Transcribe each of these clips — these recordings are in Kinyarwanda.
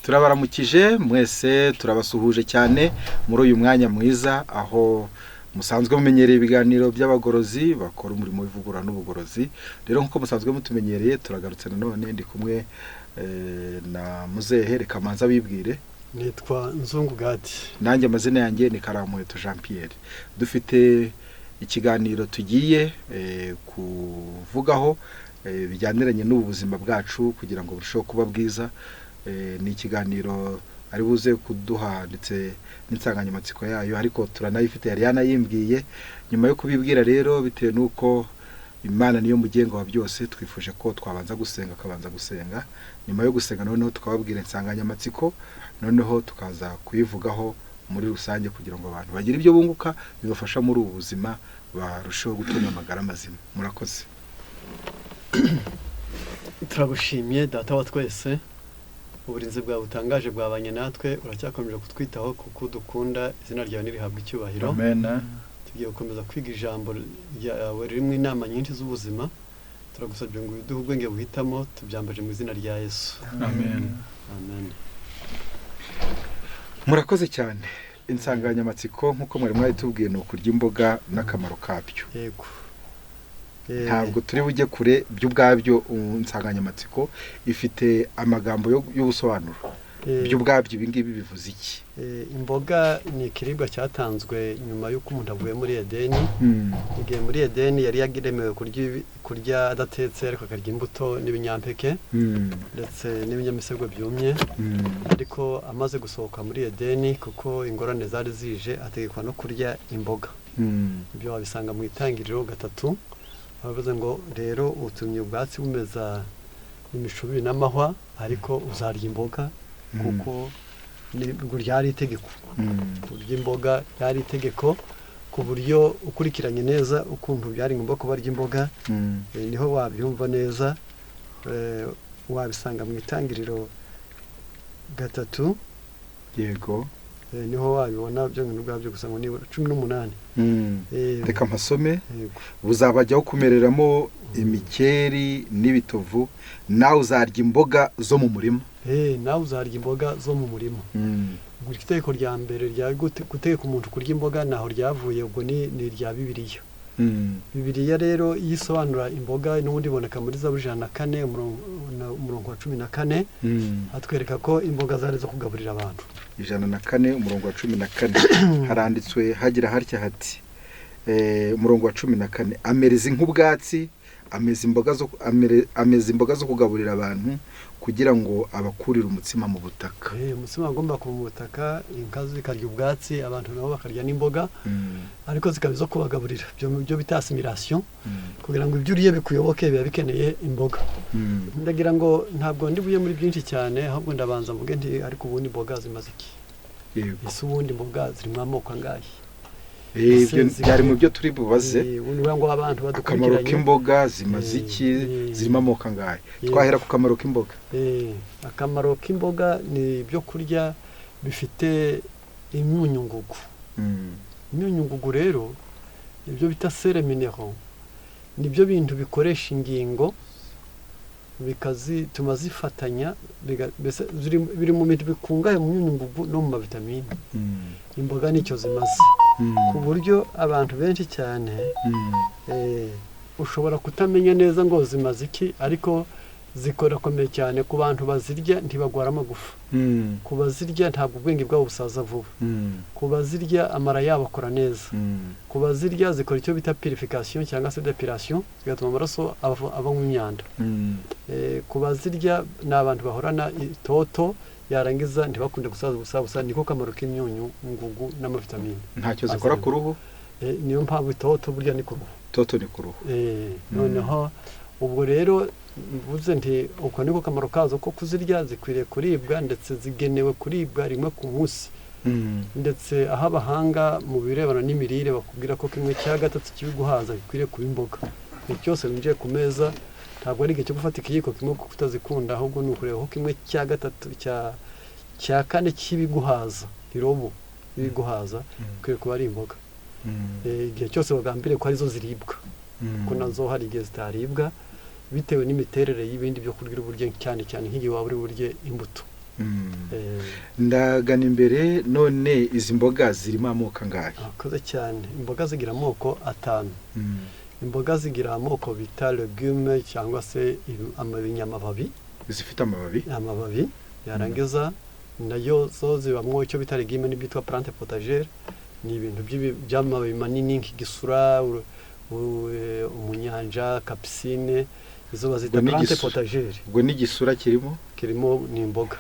Turabaramukije mwese, turabasuhuje cyane muri uyu mwanya mwiza aho musanzwe mumenyereye ibiganiro by'abagorozi bakora umurimo w'ivugurura n'ubugorozi. Rero nk'uko musanzwe mutumenyereye, turagarutse nanone. Ndi kumwe na muzehe, reka manza bibwire. Nitwa Nzungu Gadi. Nanjye amazina yanjye ni Karamuheto Jean Pierre. Dufite ikiganiro tugiye kuvugaho bijyaniranye n'ubu buzima bwacu kugira ngo burusheho kuba bwiza. Ni ikiganiro ari buze kuduha ndetse n'insanganyamatsiko yayo, ariko turanayifite, yari yanayimbwiye. Nyuma yo kubibwira rero, bitewe n'uko Imana niyo mugenga wa byose, twifuje ko twabanza gusenga, akabanza gusenga. Nyuma yo gusenga noneho tukababwira insanganyamatsiko, noneho tukaza kuyivugaho muri rusange kugira ngo abantu bagire ibyo bunguka bibafasha muri ubu buzima, barusheho gutunga amagara mazima. Murakoze. Turagushimye Data wa twese, uburinzi bwawe butangaje bwabanye natwe, uracyakomeje kutwitaho kuko dukunda. Izina ryawe nirihabwa icyubahiro. Amen. Tugiye gukomeza kwiga ijambo ryawe ririmo inama nyinshi z'ubuzima. Turagusabye ngo uduhe ubwenge buhitamo. Tubyambaje mu izina rya Yesu. Amen. Amen. Murakoze cyane. Insanganyamatsiko, nk'uko mwari mwabitubwiye, ni ukurya imboga n'akamaro kabyo. Yego. Ntabwo turi bujye kure by'ubwabyo. Insanganyamatsiko ifite amagambo y'ubusobanuro. By'ubwabyo ibi ngibi bivuze iki? Imboga ni ikiribwa cyatanzwe nyuma y'uko umuntu avuye muri Edeni. Igihe muri Edeni yari yaremewe kurya adatetse, ariko akarya imbuto n'ibinyampeke ndetse n'ibinyamisogwe byumye. Ariko amaze gusohoka muri Edeni, kuko ingorane zari zije, ategekwa no kurya imboga. Ibyo wabisanga mu Itangiriro 3. Bavuze ngo rero utumye ubwatsi bumeza imishubi n'amahwa, ariko uzarya imboga, kuko nibwo ryari itegeko. Kurya imboga ryari itegeko, ku buryo ukurikiranye neza ukuntu byari ngombwa ko barya imboga, niho wabyumva neza. Wabisanga mu Itangiriro 3. Niho wabibona byonyine ubwabyo gusa, ngo nibura 18. Reka mpasome. Yego. Buzabajyaho kumereramo imikeri n'ibitovu, nawe uzarya imboga zo mu murima. Nawe uzarya imboga zo mu murima. Ubwo itegeko rya mbere rya gutegeka umuntu kurya imboga ntaho ryavuye, ubwo ni irya Bibiliya. Bibiliya rero iyo isobanura imboga n'ubundi iboneka muri Zaburi 104, umurongo wa 14, hatwereka ko imboga zari zo kugaburira abantu. 104, umurongo wa 14, haranditswe hagira hatya hati, umurongo wa 14: "Amereza nk'ubwatsi, ameza imboga zo kugaburira abantu, kugira ngo abakurire umutsima mu butaka." Umutsima wagomba kuva mu butaka, inka zikarya ubwatsi, abantu nabo bakarya n'imboga, ariko zikaba izo kubagaburira, ibyo bita assimilation. Kugira ngo ibyo uriye bikuyoboke biba bikeneye imboga. Ndagira ngo ntabwo ndi buye muri byinshi cyane, ahubwo ndabanza mvuge nti ariko ubundi imboga zimaze iki? Ese ubundi imboga zirimo amoko angahe? Ibyo byari mu byo turi bubaze. Ubundi ngo abantu Akamaro badukurikiranye k'imboga zimaze iki? Zirimo amoko angahe? Twahera ku kamaro k'imboga. Akamaro k'imboga ni ibyo kurya bifite imyunyungugu. Imyunyungugu rero, ibyo bita sels minéraux, nibyo bintu bikoresha ingingo bikazituma zifatanya, mbese biri mu bintu bikungahaye mu myunyungugu no mu mavitamine. Imboga nicyo zimaze, ku buryo abantu benshi cyane ushobora kutamenya neza ngo zimaze iki, ariko zikorakomeye cyane. Ku bantu bazirya ntibagwara amagufa. Ku bazirya ntabwo ubwenge bwabo busaza vuba. Ku bazirya amara yabo akora neza. Ku bazirya zikora icyo bita purification cyangwa se d'épuration, zigatuma amaraso avamo imyanda. Ku bazirya ni abantu bahorana itoto, yarangiza ntibakunde gusaza ubusa busa. Niko kamaro k'imyunyu ngugu n'amavitamine. Ntacyo zikora ku ruhu? Niyo mpamvu itoto burya ni ku ruhu. Toto ni ku ruhu. Noneho ubwo rero mvuze nti uko niko kamaro kazo ko kuzirya. Zikwiriye kuribwa, ndetse zigenewe kuribwa rimwe ku munsi. Ndetse aho abahanga mu birebana n'imirire bakubwira ko 1/3 kibiguhaza gikwiriye kuba imboga. Igihe cyose winjiye ku meza, ntabwo ari igihe cyo gufata ikiyiko kimwe kuko utazikunda, ahubwo ni ukureba ko 1/3 cya kane cy'ibiguhaza, irobo y'ibiguhaza, bikwiye kuba ari imboga. Igihe cyose bagambiriye ko arizo ziribwa, kuko nazo hari igihe zitaribwa bitewe n'imiterere y'ibindi byo kurya uri burye, cyane cyane nk'igihe waba uri burye imbuto. Ndagana imbere none izi mboga zirimo amoko angahe? Akoze cyane. Imboga zigira amoko atanu. Imboga zigira amoko bita legume cyangwa se ibinyamababi. Zifite amababi. Amababi yarangiza nayo zo zibamo icyo bita legume n'ibyitwa plante potagère. Ni ibintu by'amababi manini nk'igisura, umunyanja, capucine, izo bazita Ubwo ni plante igisura. potagère. Ubwo n'igisura kirimo? Kirimo, ni imboga.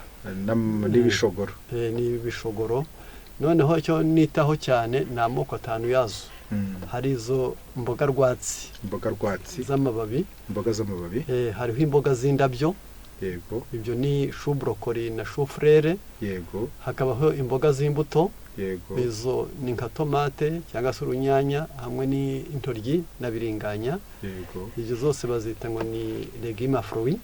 N'ibishogoro. Ni ibishogoro. Noneho icyo nitaho cyane ni amoko atanu yazo. Hari izo mboga rwatsi. Imboga rwatsi. Z'amababi. Imboga z'amababi. Hariho imboga z'indabyo. Ibyo ni chou brocoli na chou fleur. Hakabaho imboga z'imbuto. Izo ni nka tomate cyangwa se urunyanya hamwe n'intoryi na biringanya. Ibyo zose bazita ngo ni légumes à fruits.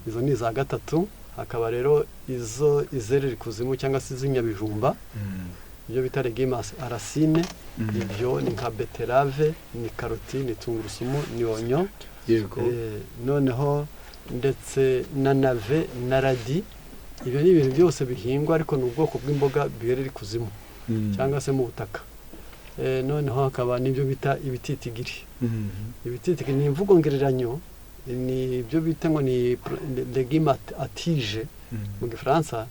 Izo ni iza gatatu. Hakaba rero izo izerera ikuzimu cyangwa se iz'inyabijumba, ibyo bita légumes à racines. Ibyo ni nka betterave, ni karoti, ni tungurusumu, ni oignon. Noneho ndetse na navet na radis. Ibyo ni ibintu byose bihingwa, ariko ni ubwoko bw'imboga bwerera ikuzimu cyangwa se mu butaka. Noneho hakaba n'ibyo bita ibititigiri. Ibititigiri ni imvugo ngereranyo, ni ibyo bita ngo ni légumes à tige mu Gifaransa.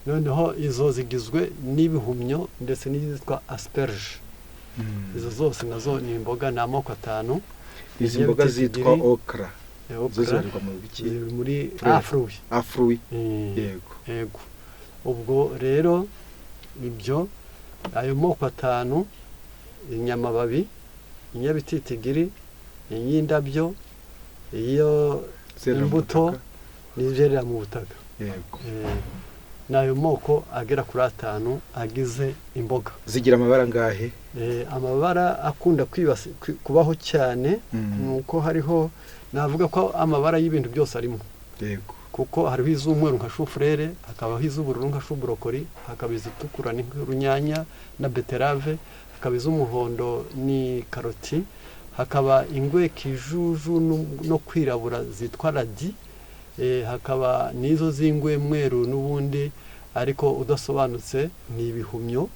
Noneho izo zigizwe n'ibihumyo ndetse n'izitwa asperge. Izo zose nazo ni imboga, ni amoko atanu. Izi mboga zitwa okra zo Okra, zibarirwa mu biki? Ziri muri Fruit. À fruits. À fruits. Yego. Yego. Ubwo rero ibyo, ayo moko atanu: inyamababi, inyabititigiri, iy'indabyo, iyo Zerera mu imbuto butaka. N'izerera mu butaka. Ni ayo moko agera kuri atanu agize imboga. Zigira amabara angahe? Amabara akunda kubaho cyane ni uko hariho, navuga ko amabara y'ibintu byose arimo, kuko hariho iz'umweru nka chou-fleur, hakabaho iz'ubururu nka chou brocoli, hakaba izitukura ni nk'urunyanya na betterave, hakaba iz'umuhondo ni karoti, hakaba ingwekijuju no kwirabura zitwa radis, hakaba n'izo z'ingwemweru n'ubundi ariko udasobanutse ni ibihumyo.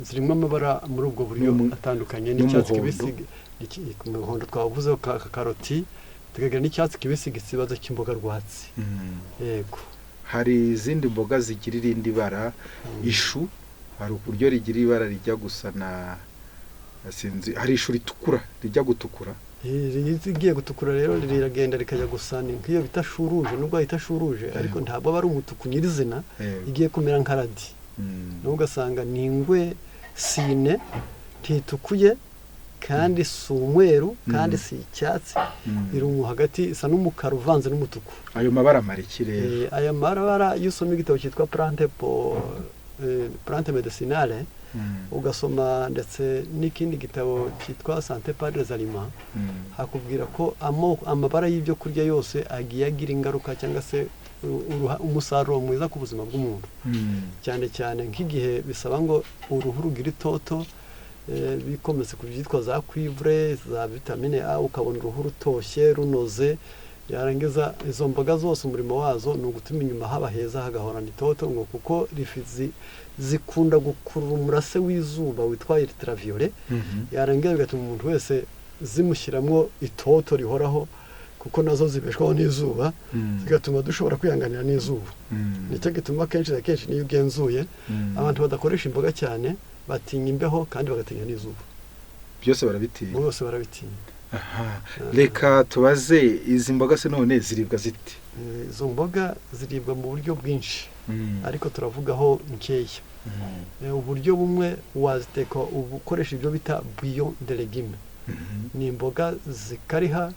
Zirimo amabara muri ubwo buryo atandukanye, n'icyatsi n'umuhondo. kibisi, umuhondo twavuze ka karoti, tukagira n'icyatsi kibisi gisibazo cy'imboga rwatsi. Yego. Hari izindi mboga zigira irindi bara. Ishu hari uburyo rigira ibara rijya gusa na, sinzi, hari ishu ritukura, rijya gutukura. Rigiye gutukura rero riragenda rikajya gusa ni nk'iyo bita chou rouge, nubwo yita chou rouge ariko ntabwo aba ari umutuku nyirizina. Igiye kumera nka radis, nawe ugasanga ni ingwe sine, ntitukuye kandi si umweru kandi si icyatsi, iri mu hagati, isa n'umukara uvanze n'umutuku. Ayo mabara amara iki rero? Aya mabara, iyo usoma igitabo cyitwa plante médicinale, ugasoma ndetse n'ikindi gitabo cyitwa Santé par les aliments, hakubwira ko amabara y'ibyo kurya yose agiye agira ingaruka cyangwa se umusaruro mwiza ku buzima bw'umuntu, cyane cyane nk'igihe bisaba ngo uruhu rugire itoto, bikometse ku byitwa za cuivre, za vitamine A, ukabona uruhu rutoshye runoze. Yarangiza izo mboga zose umurimo wazo ni ugutuma inyuma haba heza, hagahorana itoto, ngo kuko zikunda gukurura umurase w'izuba witwa ultraviolet. Yarangiza bigatuma umuntu wese zimushyiramo itoto rihoraho, kuko nazo zibeshwaho n'izuba, zigatuma dushobora kwihanganira n'izuba. Nicyo gituma kenshi na kenshi niyo ugenzuye abantu badakoresha imboga cyane batinya imbeho kandi bagatinya n'izuba. Byose barabitinya. Bose barabitinya. Aha. Reka tubaze, izi mboga se none ziribwa zite? Izo mboga ziribwa mu buryo bwinshi, ariko turavugaho nkeya. Uburyo bumwe waziteka ukoresha ibyo bita bouillon de légumes. Ni imboga zikariha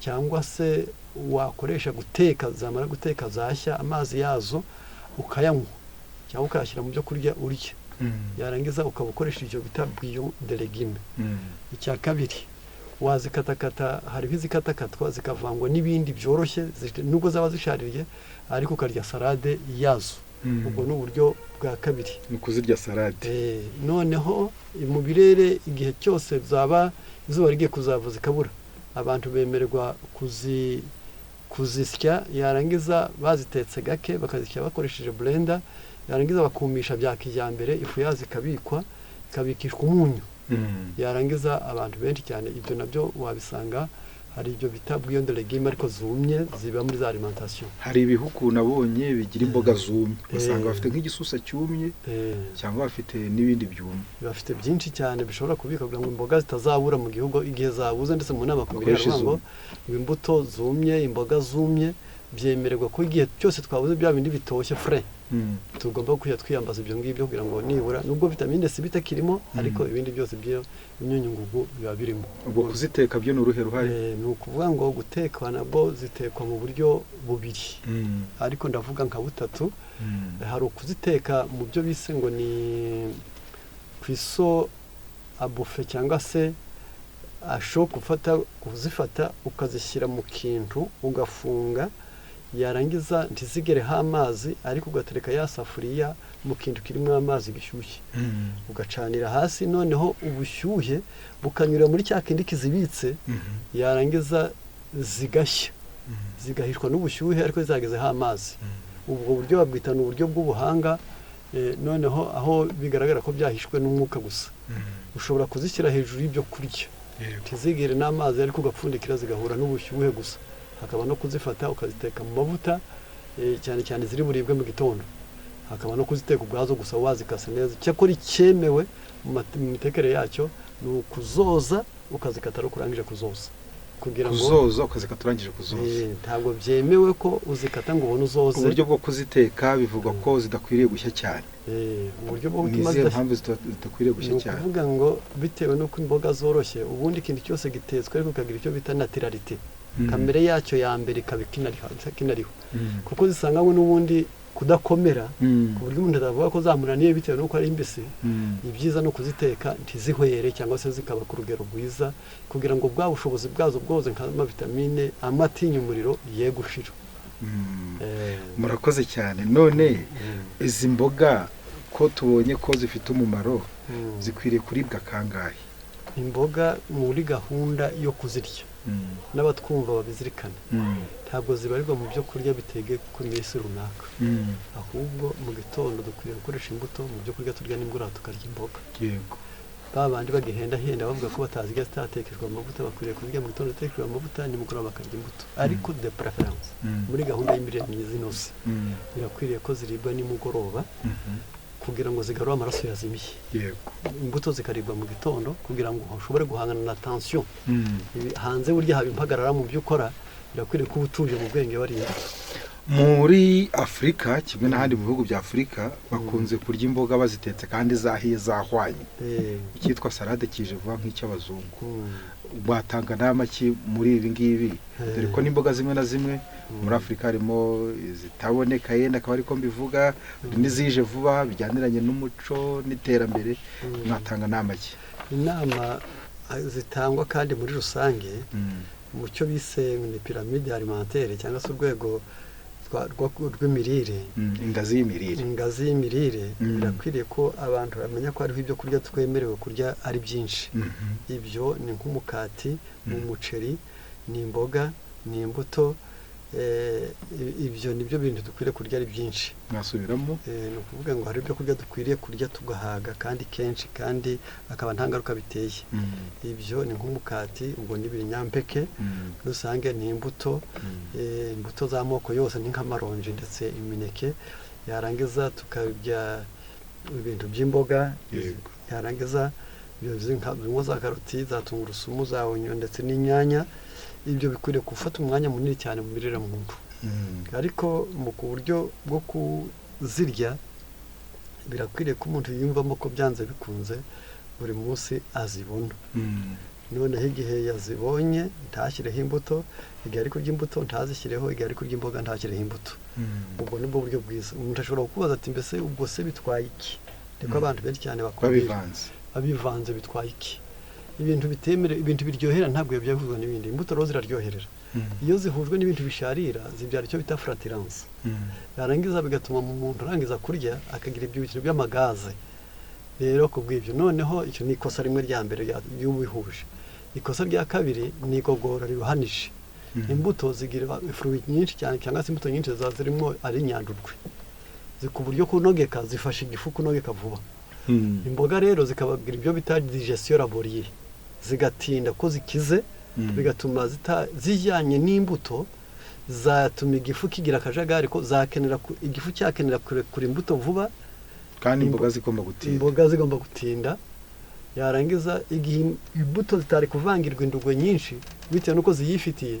cyangwa se wakoresha guteka, zamara guteka zashya, amazi yazo ukayanywa cyangwa ukayashyira mu byo kurya urya. Yarangiza ukaba ukoresha ibyo bita bouillon de légumes. Icya kabiri, wazikatakata, hariho izikatakatwa zikavangwa n'ibindi byoroshye, nubwo zaba zishaririye, ariko ukarya salade yazo. Ubwo ni uburyo bwa kabiri. Ni ukuzirya salade. Noneho mu birere, igihe cyose zaba izuba rigiye kuzava zikabura, abantu bemererwa Kuzisya, yarangiza bazitetse gake bakazisya bakoresheje blender, yarangiza bakumisha bya kijyambere, ifu yazo ikabikwa, ikabikishwa umunyu. Yarangiza abantu benshi cyane ibyo nabyo wabisanga, hari ibyo bita bouillon de légumes ariko zumye, ziba muri za alimentation. Hari ibihugu nabonye bigira imboga zumye, ugasanga bafite nk'igisusa cyumye cyangwa bafite n'ibindi byumye. Bafite byinshi cyane bishobora kubika kugira ngo imboga zitazabura mu gihugu igihe zabuze. Ndetse mu nama ku mirire Bakoresha baravuga ngo imbuto zumye, imboga zumye byemererwa ko igihe cyose twabuze bya bindi bitoshye frais, tugomba kujya twiyambaza ibyo ngibyo kugira ngo nibura nubwo vitamine C bitakirimo, ariko ibindi byose by'imyunyungugu biba birimo. Ubwo kuziteka byo ni uruhe ruhare? Ni ukuvuga ngo gutekwa nabwo zitekwa mu buryo bubiri, ariko ndavuga nka butatu. Hari ukuziteka mu byo bise ngo ni cuisson à bouffées cyangwa se à chaud, gufata kuzifata ukazishyira mu kintu ugafunga, yarangiza ntizigereho amazi, ariko ugatereka ya safuriya mu kintu kirimo amazi gishyushye, ugacanira hasi, noneho ubushyuhe bukanyura muri cya kindi kizibitse, yarangiza zigashya, zigahishwa n'ubushyuhe ariko zizagezeho amazi. Ubwo buryo babwita ni uburyo bw'ubuhanga. Noneho aho bigaragara ko byahishwe n'umwuka gusa, ushobora kuzishyira hejuru y'ibyo kurya ntizigere n'amazi, ariko ugapfundikira zigahura n'ubushyuhe gusa. Hakaba no kuzifata ukaziteka mu mavuta, cyane cyane ziri buribwe mu gitondo. Hakaba no kuziteka ubwazo gusa wazikase neza. Cyakora icyemewe mu mitekere yacyo ni ukuzoza ukazikata ariko urangije kuzoza, kugira ngo Kuzoza ukazikata urangije kuzoza. Ntabwo byemewe ko uzikata ngo ubone uzoze. Uburyo bwo kuziteka bivugwa ko zidakwiriye gushya cyane. Uburyo bwo Ni gutuma izihe zidashya mpamvu zidakwiriye ni gushya cyane? ukuvuga ngo bitewe n'uko imboga zoroshye, ubundi ikintu cyose gitetswe ariko ukagira icyo bita naturalité, kamere yacyo ya mbere ikaba ikinariho, kuko zisanganywe n'ubundi kudakomera, ku buryo umuntu atavuga ko zamunaniye bitewe n'uko ari mbisi. Ibyiza ni ukuziteka ntizihwere cyangwa se zikaba ku rugero rwiza, kugira ngo bwa bushobozi bwazo bwose nk'amavitamine amwe atinya umuriro ye gushira. Murakoze cyane. None izi mboga ko tubonye ko zifite umumaro, zikwiriye kuribwa kangahe? Imboga muri gahunda yo kuzirya, n'abatwumva babizirikana, ntabwo zibarirwa mu byo kurya bitege ku minsi runaka, ahubwo mu gitondo dukwiriye gukoresha imbuto mu byo kurya turya, nimugoroba tukarya imboga. Ba bandi bagihendahenda bavuga ko batazirya zitatekeshwa amavuta, bakwiriye kurya mu gitondo zitekeshwa amavuta, nimugoroba bakarya imbuto, ariko de préférence muri gahunda y'imirire myiza inoze birakwiriye ko ziribwa nimugoroba kugira ngo zigarure amaraso yazimiye. Imbuto zikaribwa mu gitondo kugira ngo ushobore guhangana na tension. Hanze burya haba impagarara mu byo ukora, birakwiriye kuba utuje mu bwenge wariye imbuto. Muri Afurika kimwe n'ahandi mu bihugu bya Afurika bakunze kurya imboga bazitetse kandi zahiye, zahwanye. Icyitwa salade kije vuba nk'icy'abazungu. Watanga nama ki muri ibi ngibi, dore ko n'imboga zimwe na zimwe muri Afurika harimo zitaboneka, yenda akaba ariko mbivuga, hari n'izije vuba bijyaniranye n'umuco n'iterambere? Mwatanga nama ki? Inama zitangwa kandi muri rusange mu cyo bise ni pyramide alimentaire cyangwa se urwego rw'imirire. Ingazi y'imirire. Ingazi y'imirire. Birakwiriye ko abantu bamenya ko hariho ibyo kurya twemerewe kurya ari byinshi. Ibyo ni nk'umukati, ni umuceri, ni imboga, ni imbuto. Ibyo ni byo bintu dukwiriye kurya ari byinshi. Mwasubiramo? Ni ukuvuga ngo hari ibyo kurya dukwiriye kurya tugahaga kandi kenshi, kandi akaba nta ngaruka biteye. Ibyo ni nk'umukati, ubwo ni ibinyampeke rusange, ni imbuto, imbuto z'amoko yose ni nk'amaronji ndetse imineke, yarangiza tukarya ibintu by'imboga, yarangiza ibyo bimwe za karoti, za tungurusumu, za onyo ndetse n'inyanya. Ibyo bikwiriye gufata umwanya munini cyane mu mirire muntu. Ariko mu ku buryo bwo kuzirya, birakwiriye ko umuntu yiyumvamo ko byanze bikunze buri munsi azibona. Noneho igihe yazibonye ntashyireho imbuto, igihe ari kurya imbuto ntazishyireho, igihe ari kurya imboga ntashyireho imbuto. Ubwo nibwo buryo bwiza. Umuntu ashobora kukubaza ati: "Mbese ubwo se bitwaye iki?" Niko abantu benshi cyane bakubwira. Babivanze. Babivanze bitwaye iki? Ibintu bitemere, ibintu biryohera ntabwo byahuzwa n'ibindi. Imbuto rero ziraryoherera. Iyo zihujwe n'ibintu bisharira zibyara icyo bita flatulence, yarangiza bigatuma mu muntu arangiza kurya akagira ibyo bintu by'amagaze. Rero ku bw'ibyo noneho icyo ni ikosa rimwe rya mbere ry'ubihuje. Ikosa rya kabiri ni igogora riruhanije. Imbuto zigira ifu nyinshi cyane, cyangwa se imbuto nyinshi ziba zirimo ari inyandurwe, ku buryo kunogeka zifasha igifu kunogeka vuba. Imboga rero zikabagira ibyo bita digestion laborieux, zigatinda ko zikize, bigatuma zijyanye n'imbuto zatuma igifu kigira akajagari, ko zakenera igifu cyakenera kurekura imbuto vuba, kandi imboga zigomba gutinda. Imboga zigomba gutinda. Yarangiza igihe imbuto zitari kuvangirwa indurwe nyinshi bitewe n'uko ziyifitiye,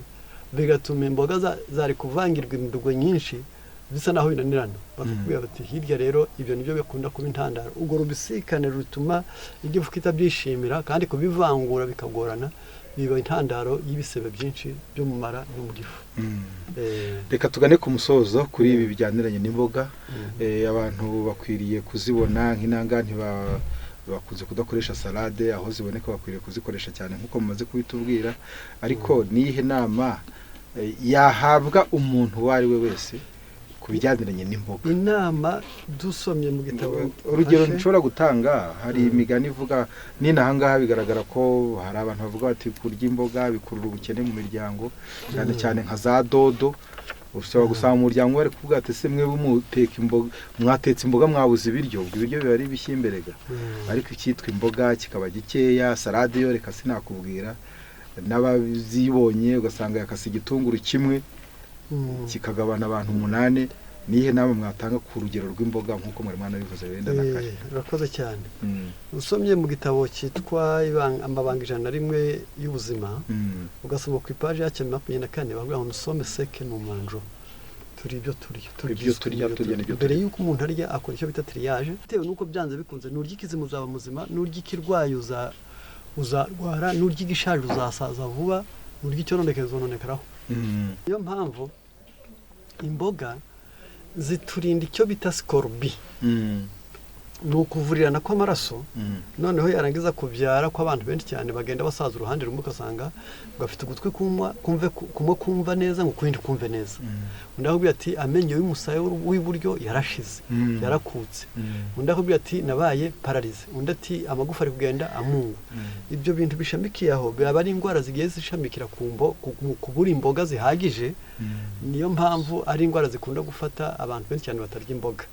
bigatuma imboga zari kuvangirwa indurwe nyinshi bisa naho binanirana. Bakakubwira bati hirya rero ibyo nibyo bikunda kuba intandaro. Ubwo rubisikane rutuma igifu kitabyishimira, kandi kubivangura bikagorana, biba intandaro y'ibisebe byinshi byo mu mara no mu gifu. Reka tugane ku musozo kuri ibi bijyaniranye n'imboga. Abantu bakwiriye kuzibona nk'inanga, bakunze kudakoresha salade, aho ziboneka bakwiriye kuzikoresha cyane nk'uko mumaze kubitubwira. Ariko niyihe nama yahabwa umuntu uwo ari we wese ku bijyaniranye n'imboga? Inama dusomye mu gitabo, urugero nshobora gutanga, hari imigani ivuga n'inahangaha bigaragara ko hari abantu bavuga bati kurya imboga bikurura ubukene mu miryango, cyane cyane nka za dodo. Ushobora gusanga umuryango bari kuvuga ati se mwe muteka imboga, mwatetse imboga mwabuze ibiryo, ubwo ibiryo biba ari ibishyimberega, ariko icyitwa imboga kikaba gikeya. Salade yo reka sinakubwira, n'abazibonye ugasanga yakase igitunguru kimwe kikagabana abantu 8. Nihe nama mwatanga ku rugero rw'imboga nk'uko mwari mwanabivuze wenda na kare? Urakoze cyane. Usomye mu gitabo cyitwa Amabanga 101 y'ubuzima, ugasoma ku ipaji ya 24, bavuga ngo usome seke mu manjo, turi ibyo turya, ibyo turya turya n'ibyo. Mbere y'uko umuntu arya akora icyo bita triage, bitewe n'uko byanze bikunze nurya ikizima uzaba muzima, nurya ikirwaye uzarwara, nurya igishaje uzasaza vuba, nurya icyononekaye uzononekaraho. Niyo mpamvu imboga ziturinda icyo bita sikorobi, ni ukuvurirana kw'amaraso. Noneho yarangiza kubyara ko abantu benshi cyane bagenda basaza uruhande rumwe, ugasanga gafite ugutwi kumwe kumva neza ngo ukundi kumve neza. Undi akubwira ati amenyo y'umusaya w'iburyo yarashize, yarakutse. Undi akubwira ati nabaye pararize. Undi ati amagufa ari kugenda amungwa. Ibyo bintu bishamikiye aho biba ari indwara zigiye zishamikira kubura imboga zihagije. Niyo mpamvu ari indwara zikunda gufata abantu benshi cyane batarya imboga.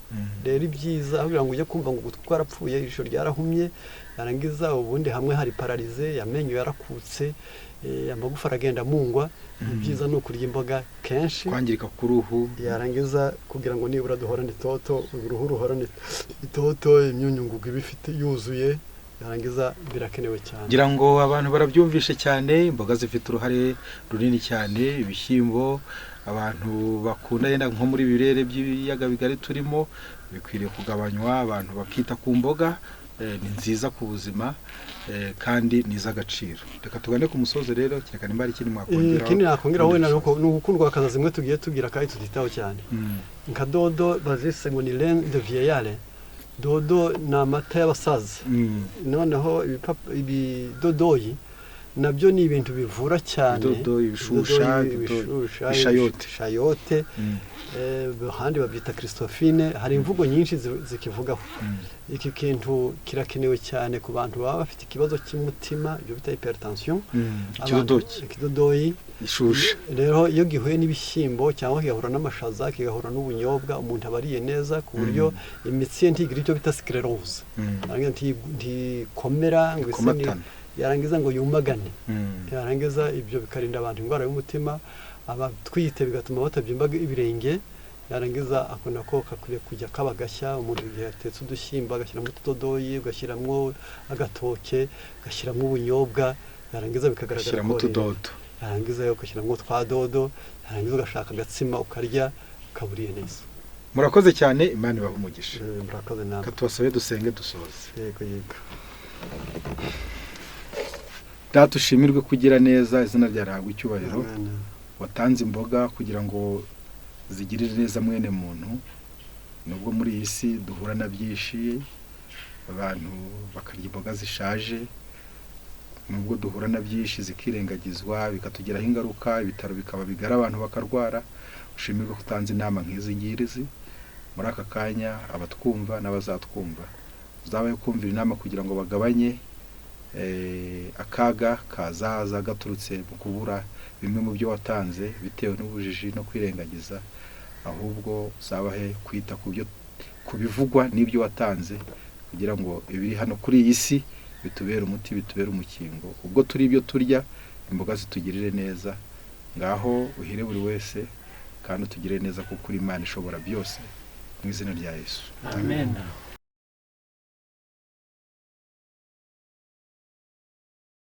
Rero ibyiza aho kugira ngo ujye kumva ngo ugutwi kwarapfuye, ijisho ryarahumye, yarangiza ubundi hamwe hari pararize, amenyo yarakutse, amagufa aragenda amungwa, ibyiza ni ukurya imboga kenshi. Kwangirika k'uruhu. Yarangiza kugira ngo nibura duhorane itoto, uruhu ruhorane itoto, imyunyungugu iba ifite yuzuye, yarangiza birakenewe cyane. Ngira ngo abantu barabyumvishe cyane, imboga zifite uruhare runini cyane. Ibishyimbo abantu bakunda yenda nko muri birere by'ibiyaga bigari turimo bikwiriye kugabanywa, abantu bakita ku mboga, ni nziza ku buzima, kandi ni iz'agaciro. Reka tugane ku musozo rero, kereka nimba hari ikindi mwakongeraho. Ikindi nakongeraho wenda ni ugukundwa akaza zimwe tugiye tugira kandi tutitaho cyane. Nka dodo bazise ngo ni reine de vieillard. Dodo ni amata y'abasaza. Noneho ibidodoyi nabyo ni ibintu bivura cyane. Dodo, ibishusha, ishayote. Ishayote. Ahandi babyita Christophine, hari imvugo nyinshi zikivugaho. Iki kintu kirakenewe cyane ku bantu baba bafite ikibazo cy'umutima, ibyo bita hypertension. Ikidodoki. Ishusha. Rero iyo gihuye n'ibishyimbo cyangwa kigahura n'amashaza, kigahura n'ubunyobwa, umuntu aba ariye neza ku buryo imitsi ye ntigira icyo bita sclerose. Ntikomera ngo ise yarangiza ngo yumagane. Yarangiza ibyo bikarinda abantu indwara y'umutima, abatwite bigatuma batabyimba ibirenge. Yarangiza ako nako kakwiye kujya kaba gashya, umuntu igihe yatetse udushyimbo agashyiramo utudodoyi, ugashyiramo agatoke, ugashyiramo ubunyobwa, yarangiza bikagaragara ko utudodo. Yarangiza ugashyiramo twa dodo, yarangiza ugashaka agatsima ukarya ukaburiye neza. Murakoze cyane, Imana ibahe umugisha. Murakoze namwe. Tubasabe dusenge dusoze. Yego yego. Data ushimirwe kugira neza, izina ryawe icyubahiro. Watanze imboga kugira ngo zigirire neza mwene muntu. Nubwo muri iyi si duhura na byinshi, abantu bakarya imboga zishaje, nubwo duhura na byinshi zikirengagizwa bikatugiraho ingaruka, ibitaro bikaba bigara, abantu bakarwara. Ushimirwe ko utanze inama nk'izi ngirizi muri aka kanya, abatwumva n'abazatwumva uzabaye kumvira inama kugira ngo bagabanye Akaga kazaza gaturutse mu kubura bimwe mu byo watanze bitewe n'ubujiji no kwirengagiza, ahubwo uzabahe kwita ku byo, ku bivugwa n'ibyo watanze, kugira ngo ibiri hano kuri iyi si bitubere umuti, bitubere umukingo. Ubwo turi ibyo turya, imboga zitugirire neza. Ngaho uhire buri wese kandi utugirire neza, kuko uri Imana ishobora byose, mu izina rya Yesu. Amen.